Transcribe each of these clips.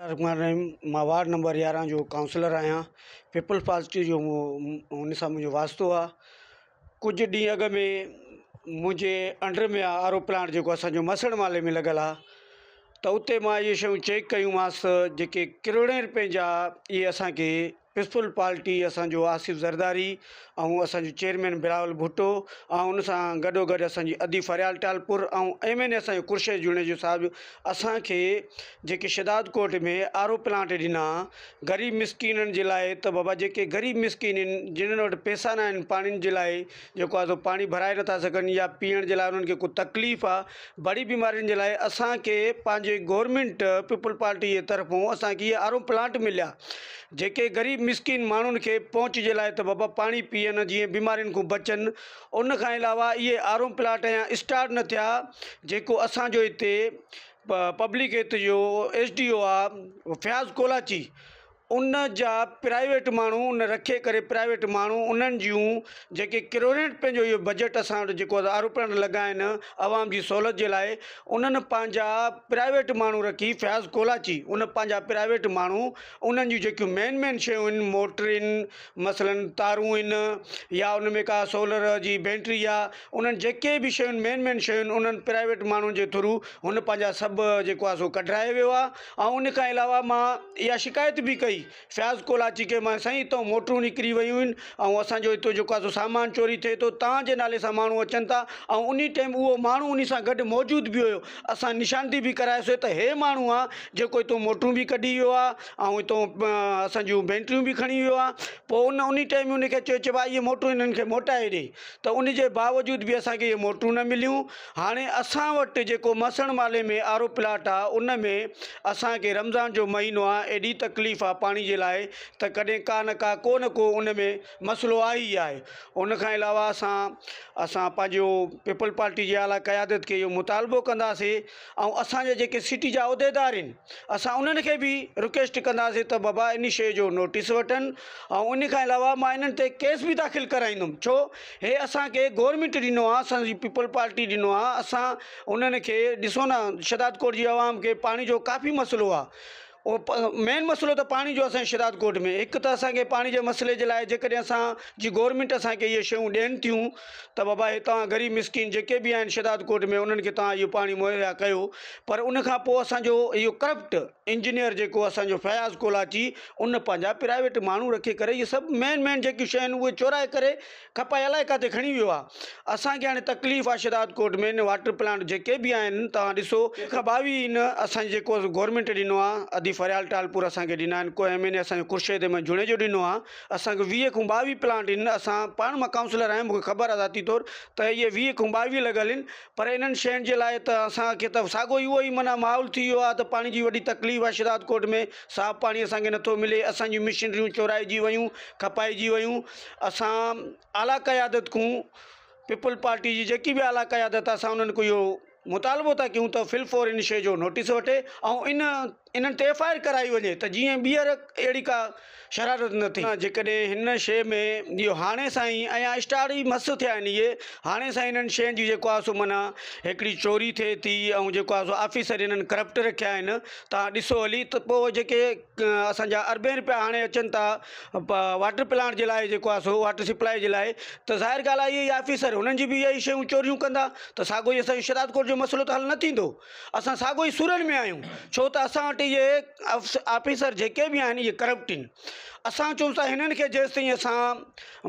الرحمان الرحيم مان ward number 11 جو ڪائونسلر آهيان پيپلز پارٽي جو ان سان منهنجو واسطو آهي ڪجهه ڏينهن اڳ ۾ منهنجي انڊر ۾ آهي آر او پلانٽ جيڪو اسانجو مسڻ مالي ۾ لڳل آهي ته اتي مان اهي شيون چيڪ ڪيون مانس جيڪي ڪروڙين روپين جا اهي اسانکي پيپلز پارٽي اسان جو آصف زرداري ۽ اسان جو چيئرمين بلاول ڀٽو ۽ ان سان گڏو گڏ اسان جي ادي فريال ٽالپر ۽ ايم اين اي اسان جو قرشيد جوڻيجو صاحب اسان کي جيڪي شهداد ڪوٽ ۾ آر او پلانٽ ڏنا غريب مسڪينن جي لاء ته بابا جيڪي غريب مسڪين آهن جنھن وٽ پئسا نه آهن پاڻين جي لاء جيڪو آهي سو پاڻي ڀرائي نٿا سگهن يا پيئڻ جي لاء انهن کي ڪو تڪليف آهي بڙي بيمارين جي لاء اسان کي پنهنجي گورنمينٽ پيپلز پارٽي جي طرفون اسان کي اهي آر او پلانٽ مليا جيڪي غريب مسڪين ماڻهن کي پهچ جي لاء ته بابا پاڻي پيئن جيئن بيمارين کان بچن ان کان علاوه اهي آر او پلاٽ يا اسٽارٽ نه ٿيا جيڪو اسان جو هتي پبلڪ هيلٿ جو ايس ڊي او آ فياض ڪولاچي ان جا پرائيويٽ ماڻهو ان رکي ڪري پرائيويٽ ماڻهو انهن جون جيڪي ڪروڙين روپين جو اهو بجيٽ اسان وٽ جيڪو آر او پلانٽ لڳا آهن عوام جي سهولت جي لاء انهن پنهنجا پرائيويٽ ماڻهو رکي فياض ڪولاچي ان پنهنجا پرائيويٽ ماڻهو انهن جون جيڪيون مين مين شيون آهن موٽرين مثلاً تارون آهن يا ان ۾ ڪا سولر جي بيٽري آهي انهن جيڪي به شيون مين مين شيون انهن پرائيويٽ ماڻهن جي ٿرو هن پنهنجا سڀ جيڪو آهي سو ڪڍرائي ويو آهي ۽ ان کان علاوه مان اها شڪايت به ڪئي فياض ڪولاچي کي مان سائين هتان موٽرون نڪري ويون آهن ۽ اسان جو هتو جيڪو آهي سو سامان چوري ٿئي ٿو توهان جي نالي سان ماڻهو اچن ٿا ۽ انهي ٽائيم اهو ماڻهو انهي سان گڏ موجود به هيو اسان نشاندهي به ڪرائيسي ته هي ماڻهو آهي جيڪو هتو موٽرون به ڪڍي ويو آهي ۽ هتو اسان جون بيٽريون به کڻي ويو آهي پوء ان انهي ٽائيم ان کي چيو چي ڀاء اهي موٽرون انهن کي موٽائي ڏي ته ان جي باوجود به اسان کي اهي موٽرون نه مليون هاڻي اسان وٽ جيڪو مسڻ مالي ۾ آر او پلاٽ آ ان ۾ اسان کي رمضان جو مهينو آ ايڏي تڪليف آ پاڻي جي لاء ته ڪڏهن ڪا نه ڪا ڪو نه ڪو ان ۾ مسئلو آهي ئي آهي ان کان علاوه اسان اسان پنهنجو پيپلز پارٽي جي اعليٰ قيادت کي اهو مطالبو ڪنداسي ۽ اسان جا جيڪي سٽي جا عهديدار آهن اسان انهن کي به رڪويسٽ ڪنداسين ته بابا ان شيء جو نوٽيس وٺن ۽ ان کان علاوه مان انهن تي ڪيس به داخل ڪرائيندم ڇو هي اسان کي گورنمينٽ ڏنو آهي اسان جي پيپلز پارٽي ڏنو آهي اسان انهن کي ڏسو نه شهداد ڪوٽ جي عوام کي پاڻي جو ڪافي مسئلو آهي مين مسئلو ته پاڻي جو اسان جي شهداد ڪوٽ ۾ هڪ ته اسان کي پاڻي جي مسئلي جي لاء جيڪڏهن اسان جي گورنمينٽ اسان کي اهي شيون ڏين ٿيون ته بابا هي توهان غريب مسڪين جيڪي به آهن شهداد ڪوٽ ۾ انهن کي توهان اهو پاڻي مهيا ڪيو پر ان کان پوء اسان جو اهو ڪرپٽ انجنيئر جيڪو اسان جو فياض ڪولاچي ان پنهنجا پرائيويٽ ماڻهو رکي ڪري اهي سڀ مين مين جيڪيون شيون آهن اهي چورائي ڪري کپائي الائي ڪاٿي کڻي ويو آهي اسان کي هاڻي تڪليف آهي شهداد ڪوٽ ۾ واٽر پلانٽ جيڪي به آهن توهان ڏسو کان 22 آهن اسان جي جيڪو گورنمينٽ ڏنو آهي ادي فريال ٽالپور اسان کي ڏنا آهن ڪو ايم اين اي اسان جو خورشيد احمد جوڻيجو ڏنو آهي اسان کي 20 کان 22 پلانٽ آهن اسان پاڻ مان ڪائونسلر آهيان مونکي خبر آهي ذاتي طور ته اهي 20 کان 22 لڳل آهن پر انهن شين جي لاء ته اسان کي ته ساڳو ئي اهو ئي معنيٰ ماحول ٿي ويو آهي ته پاڻي جي وڏي تڪليف آهي شهداد ڪوٽ ۾ صاف پاڻي اسان کي نٿو ملي اسان جون مشينريون چورائجي ويون کپائجي ويون اسان اعليٰ قيادت کون پيپلز پارٽي جي جيڪي به اعليٰ قيادت آهي اسان انهن کان اهو مطالبو ٿا ڪيون ته فل فور ان شيء جو نوٽيس وٺي ۽ ان انهن تي ايف I R ڪرائي وڃي ته جيئن ٻيهر اهڙي ڪا شرارت نه ٿئي. جيڪڏهن هن شيء ۾ اهو هاڻي سائين اڃا اسٽارٽ ئي مس ٿيا آهن اهي هاڻي سائين انهن شين جي جيڪو آهي سو معنيٰ هڪڙي چوري ٿئي ٿي ۽ جيڪو آهي سو آفيسر انهن ڪرپٽ رکيا آهن تان ڏسو هلي ته پوء جيڪي اسان جا اربين روپيا هاڻي اچن ٿا واٽر پلانٽ جي لاء جيڪو آهي سو واٽر سپلائي جي لاء ته ظاهر ڳالهه آهي اهي آفيسر هنن جي به اهي ئي شيون چوريون ڪندا ته ساڳو ئي اسان جو شهدادڪوٽ جو مسئلو ته حل نه ٿيندو اسان ساڳو ئي سورن ۾ آهيون ڇو ته اسان وٽ اهي آفيسر جيڪي به آهن اهي ڪرپٽ آهن اسان چئون ٿا هنن کي جيستائين اسان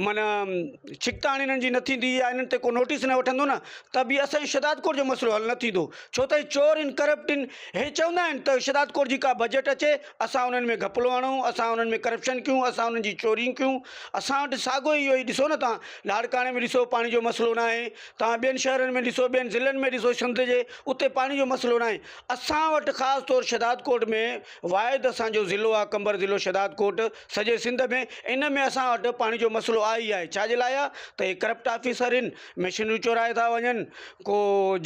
معنيٰ ڇڪتاڻ انهن جي نه ٿيندي يا انهن تي ڪو نوٽيس نه وٺندو نه ته به اسان جي شهدادڪوٽ جو مسئلو حل نه ٿيندو ڇو ته هي چور آهن ڪرپٽ آهن هي چوندا آهن ته شهدادڪوٽ جي ڪا بجيٽ اچي اسان انهن ۾ گهپلو هڻون اسان انهن ۾ ڪرپشن ڪيون اسان انهن جي چوريون ڪيون اسان وٽ ساڳو ئي اهو ئي ڏسو نه توهان لاڙڪاڻي ۾ ڏسو پاڻي جو مسئلو نه آهي توهان ٻين شهرن ۾ ڏسو ٻين ضلعن ۾ ڏسو سنڌ جي اتي پاڻي جو مسئلو نه آهي اسان وٽ خاص طور شهدادڪوٽ ۾ واحد اسان جو ضلعو آهي قمبر ضلعو شهدادڪوٽ سڄي سنڌ ۾ ان ۾ اسان وٽ پاڻي جو مسئلو آهي ئي آهي ڇا جي لاء آهي ته هي ڪرپٽ آفيسر آهن مشينريون چورائي ٿا وڃن ڪو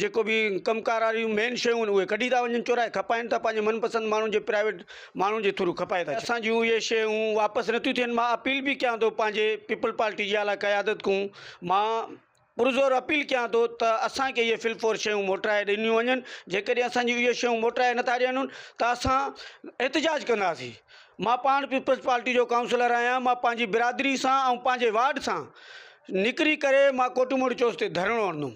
جيڪو به ڪم ڪار واريون مين شيون آهن اهي ڪڍي ٿا وڃن چورائي کپائين ٿا پنهنجي من پسند ماڻهن جي پرائيويٽ ماڻهن جي ٿرو کپائي ٿا ڇڏين. اسان جون اهي شيون واپس نٿيون ٿين مان اپيل به ڪيان ٿو پنهنجي پيپلز پارٽي جي اعليٰ قيادت کان مان. پرزور اپيل ڪيان ٿو ته اسان کي اهي في الفور شيون موٽرائي ڏنيون وڃن. جيڪڏهن اسان جون اهي شيون موٽرائي نٿا ڏين ته اسان احتجاج ڪنداسين. مان پاڻ پيپلز پارٽي جو ڪائونسلر آهيان، مان پنهنجي برادري سان ۽ پنهنجي وارڊ سان نڪري ڪري مان ڪوٽ موڙ چوس تي ڌرڻو هڻندم.